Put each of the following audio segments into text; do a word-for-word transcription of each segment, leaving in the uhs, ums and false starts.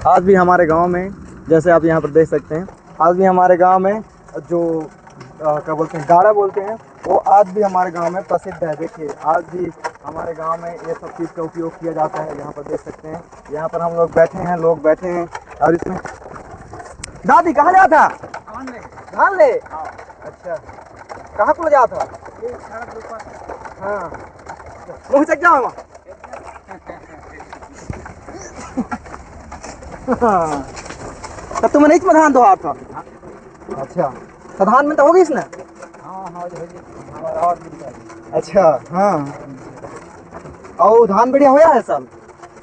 आज भी हमारे गांव में, जैसे आप यहाँ पर देख सकते हैं, आज भी हमारे गांव में जो, अ, क्या बोलते हैं, गाड़ा बोलते हैं, वो आज भी हमारे गांव में प्रसिद्ध है। देखिए, आज भी हमारे गांव में ये सब चीज़ का उपयोग किया जाता है। यहाँ पर देख सकते हैं, यहाँ पर हम लोग बैठे हैं, लोग बैठे हैं। और इसमें, दादी, कहाँ जात हा? धान ले। धान ले? हाँ। अच्छा, कहाँ को ले जात हा? ये सड़क ऊपर। हाँ, पहुँच जाओ वहाँ। हाँ। तो तुमन इच में धान डोहारत हा? अच्छा, तो धान में तो हो गइस ना? हाँ, हाँ, हो गइस। अच्छा, हाँ। अउ धान बढ़िया होया है सब?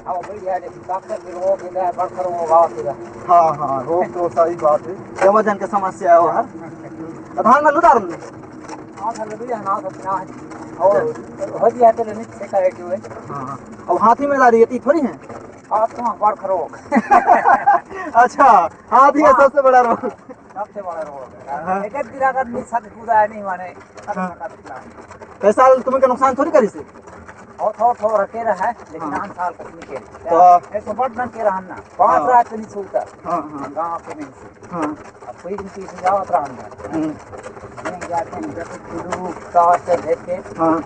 हाँ, बढ़िया है, लेकिन डॉक्टर भी रोग है, बड़ खरो होगा, होगा। हाँ, हाँ, रोग तो सही बात है, जमा जन के समस्या है वो, हाँ। तो धान में लुदार नहीं? हाँ, धान में लुदार, हाँ, सब ना है। और हो गया तो लेने से का है, क्यों है? हाँ, हाँ। अउ हाथी में ला रही है, ती थोड़ी है? हाँ, तो हाँ, बड़ खरो। अच्छा, हाथी है हाँ। सबसे बड़ा रोग। सबसे बड़ा रोग है। हाँ। एक एक दिन अगर मिल सके, कूदा है नहीं माने, हाँ। खतरनाक है। तो साल तुम्हें का नुकसान थोड़ी करी से? और थोड़ा, थोड़ा रखे रहा है, लेकिन हाँ। आन साल तक नहीं के। तो एक तो बड़ दन के रहन ना, पाँच हाँ। रात नहीं सोता। हाँ, हाँ। गाँव के नहीं सोता। हाँ। अब कोई दिन पीछे जावत रहन ना। हम्म। नहीं जाते हैं, जैसे गुरु, सास से भेज के। हाँ।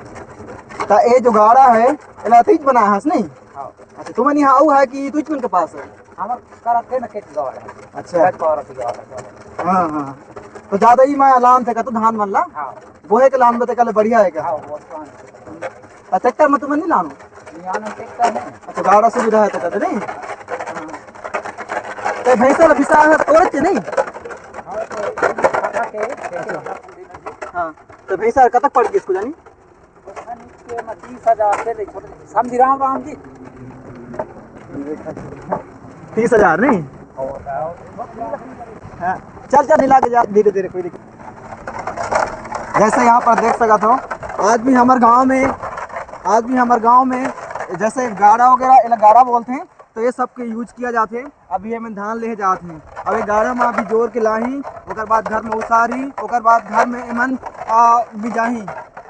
तो ये जो गाड़ा है, एला अतीत बना हस नहीं? हाँ। अच्छा, तुमन यहाँ आऊ है कि तुझ मन के पास है? हमर करा थे ना खेत गवाड़ है। अच्छा। खेत गवाड़ है, गवाड़ है। हाँ, हाँ। तो ज्यादा ही मैं लान थे का तो धान मन ला? हाँ। बोहे के लान बते का ले बढ़िया है का? हाँ, वो तो है। तो ट्रैक्टर में तुमन नहीं लानो? नहीं, आना ट्रैक्टर है। अच्छा, गाड़ा सुविधा है तो कहते नहीं? हाँ। तो भैंसा ला बिसा है तोड़े के नहीं? हाँ, तो ये खाता के, हाँ। तो भैंसा कतक पड़ गई इसको जानी? तीस हजार से ले छोटे, समझी राम राम जी। तीस हजार नहीं? हाँ, चल, चल, हिला के जा, धीरे, धीरे, कोई दिक्कत। जैसे यहाँ पर देख सकत हो, आज भी हमर गांव में, आज भी हमर गांव में जैसे गाड़ा वगैरह, एला गाड़ा बोलते हैं, तो ये सब के यूज किया जाते हैं। अभी एमन धान लेहे जात हे। अब ये गाड़ा म अभी जोर के लाही, ओकर बाद घर में उसारही, ओकर बाद घर में एमन, आ, मिजाही।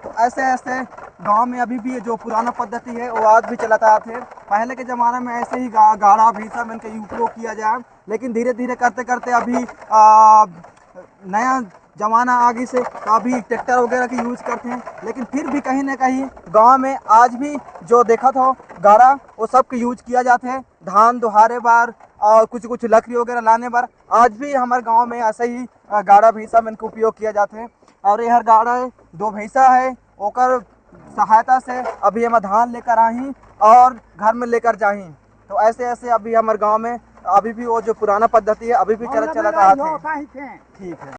तो ऐसे, ऐसे गांव में अभी भी ये जो पुराना पद्धति है, वो आज भी चलत आत हे। पहले के जमाना में ऐसे ही गा-, गाड़ा भैंसा मन के उपयोग किया जाए, लेकिन धीरे-धीरे करते-करते अभी, आ, नया जमाना आ गइस हे, तो अभी ट्रैक्टर वगैरह के यूज करते हैं, लेकिन फिर भी कहीं ना कहीं गांव में आज भी जो देखत हो गाड़ा, वो सब के यूज किया जाते हैं। धान दोहारे बर और कुछ कुछ लकड़ी वगैरह लाने बर आज भी हमारे गांव में ऐसे ही, अ, गाड़ा भैंसा मन के उपयोग किया जाथे। और ये हर गाड़ा है, दो भैंसा है, ओकर सहायता से अभी हम धान लेकर आही और घर में लेकर जाही। तो ऐसे ऐसे अभी हमारे गांव में अभी भी वो जो पुराना पद्धति है, अभी भी चलत चलत आत है। ठीक है।